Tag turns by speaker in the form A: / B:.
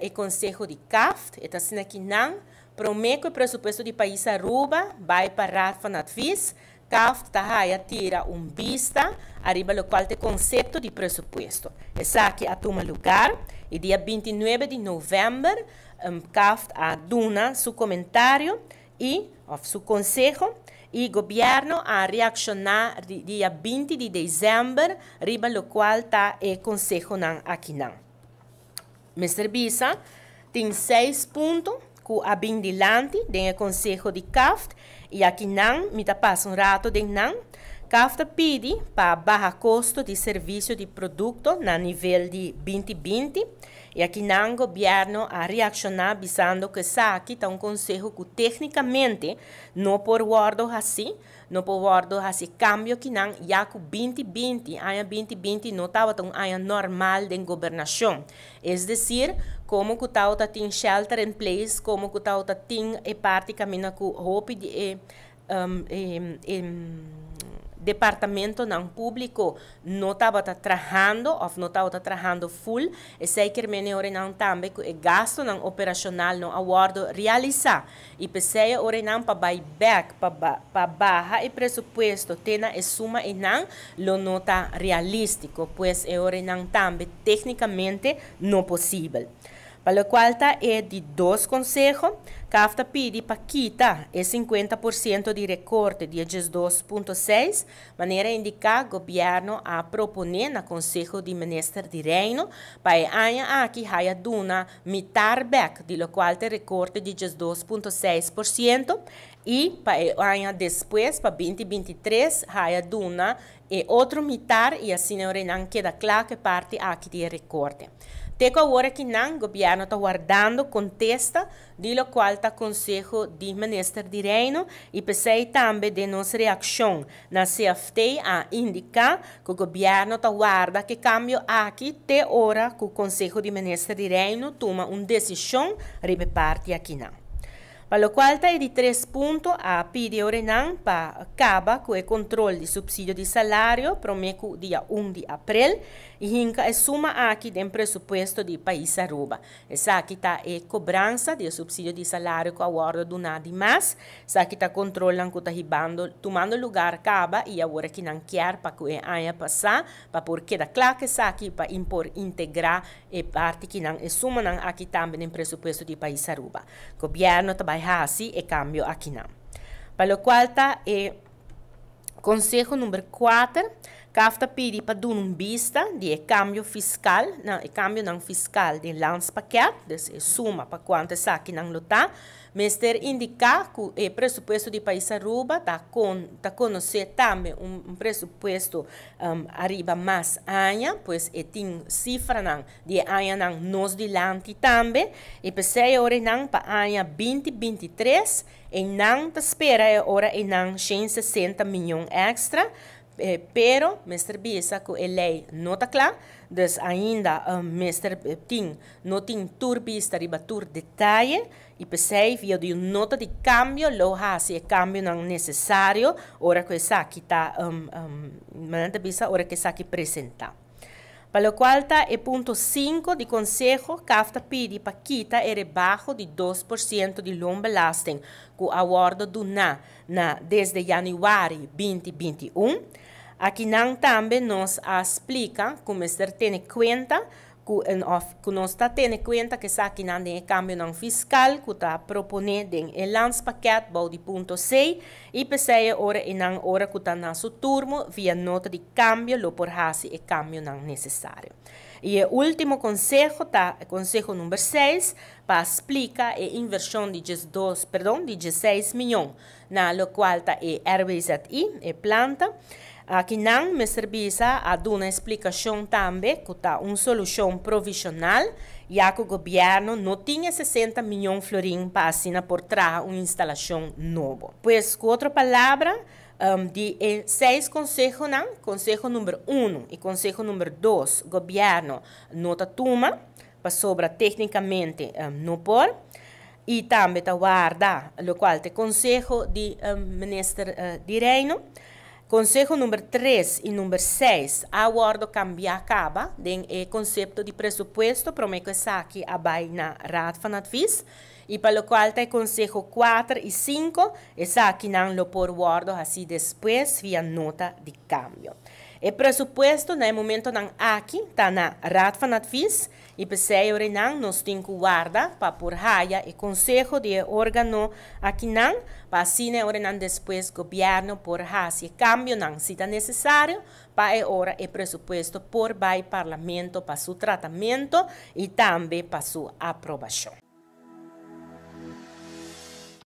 A: E conseho di CAFT, e ta asina aki nan, prome cu e presupuesto di pais Aruba bay pa Raad van Advies, CAFT ta haya tira un bista ariba locual ta e concepto di presupuesto. Esaki a tuma lugar y dia 29 di november CAFT a duna su comentario y of su conseho y gobierno a reacciona dia 20 di december riba locual ta e consehonan akinan. Mester bisa, tin seis punto cu a bin dilanti den e conseho di CAFT y akinan mi ta pasa un rato den nan. CAFT a pidi pa baha costo di servicio di producto na nivel di 2020 y akinan gobierno a reacciona bisando cu esaki ta un conseho cu tecnicamente no por wordo haci, no por wordo haci cambio kinan ya cu 2020, aña 2020 no tabata un aña normal den gobernacion. Es decir, como cu tabata tin shelter in place, como cu tabata tin e parti caminda cu hopi di e departamentonan publico no tabata trahando of no tabata trahando full, esey kier mene orenan tambe cu e gastonan operacional no a wordo realisa y p'esey orenan pa bay bek pa baha e presupuesto te na e suma eynan lo no ta realistico, pues e orenan tambe tecnicamente no posibel. Pa locual ta e di dos conseho, CAFT ta pidi pa kita e 50% di recorte di e 12.6, manera indica gobierno a propone na Conseho di Minister di Reino, pa e aña aki haya duna mitar bek di locual ta e recorte di 12.6% y pa e aña despues, pa 2023, haya duna e otro mitar y asina ora nan keda cla cu e parti aki di e recorte. Te cu awor aki nan, gobierno ta wardando contesta di locual ta Conseho di Minister di Reino y p'esey tambe den nos reaccion na CFT a indica cu gobierno ta warda cu e cambio aki te ora cu Conseho di Minister di Reino tuma un decision riba e parti aki nan. Pa locual ta e di tres punto, a pidi orenan pa caba cu e control di subsidio di salario prome cu dia 1 di april y hinca e suma aki den presupuesto di pais Aruba. Esaki ta e cobransa di e subsidio di salario cu a wordo duna di mas. Esaki ta controlnan cu ta hibando, tumando lugar caba y awor aki nan kier pa cu e aña pasa pa por keda cla cu esaki pa por integra e parti kinan e sumanan aki tambe den presupuesto di pais Aruba. Gobierno ta bay haci e cambio akinan. Pa locual ta e conseho number 4, CAFT ta pidi pa duna un bista di e cambio fiscal, na e cambionan fiscal den landspakket, dus e suma pa cuanto esakinan lo ta. Mester indica cu e presupuesto di pais Aruba ta con ta conoce tambe un presupuesto ariba mas aña, pues e tin cifranan di e añanan nos dilanti tambe, y p'esey ora nan pa aña 2023 e nan ta spera e ora e nan 160 miyon extra, pero mester bisa cu e ley no ta cla, dus ainda mester tin no tin tur bista riba tur detaye, y p'esey via di un nota di cambio lo haci e cambionan necesario ora cu esaki ta nan ta bisa ora cu esaki presenta. Pa locual ta e punto 5 di conseho, CAFT ta pidi pa kita e rebaho di 2% di loonbelasting cu a wordo duna na desde januari 2021. Aki nan tambe nos a splica cu mester tene cuenta cu en of cu nos ta tene cuenta cu esaki nan den e cambionan fiscal cu ta propone den e landspakket bou di punto C y p'esey ora e nan ora cu ta na su turno via nota di cambio lo por haci e cambionan necesario. Y e ultimo conseho ta e conseho number 6 pa splica e inversion di 12, perdon, di 16 miyon na locual ta e RWZI, e planta. Aki nan mester bisa a duna explicacion tambe cu ta un solucion provisional, ya cu gobierno no tin e 60 miyon florin pa asina por traha un instalacion nobo. Pues, cu otro palabra, di e seis consehonan, conseho number 1 y conseho number 2, gobierno no ta tuma, pasobra tecnicamente no por, y tambe ta warda, locual ta conseho di minister di Reino. Konseho number 3 i number 6 a wòrdu kambiá kaba den e konsepto di presupuesto promé ku esaki a bai na Raad van Advies, i pa lokual ta konseho 4 i 5, esakinan lo por wòrdu hasí despues via nota di kambio. E presupuesto na e momentonan aki ta na Raad van Advies i p'esei nan nos tin ku warda pa por haya e konseho di órgano akinan, pa asina nan despues gobièrnu por hasi kambionan si ta nesesario, pa e ora e presupuesto por bai parlamento pa su tratamentu i tambe pa su aprobashon.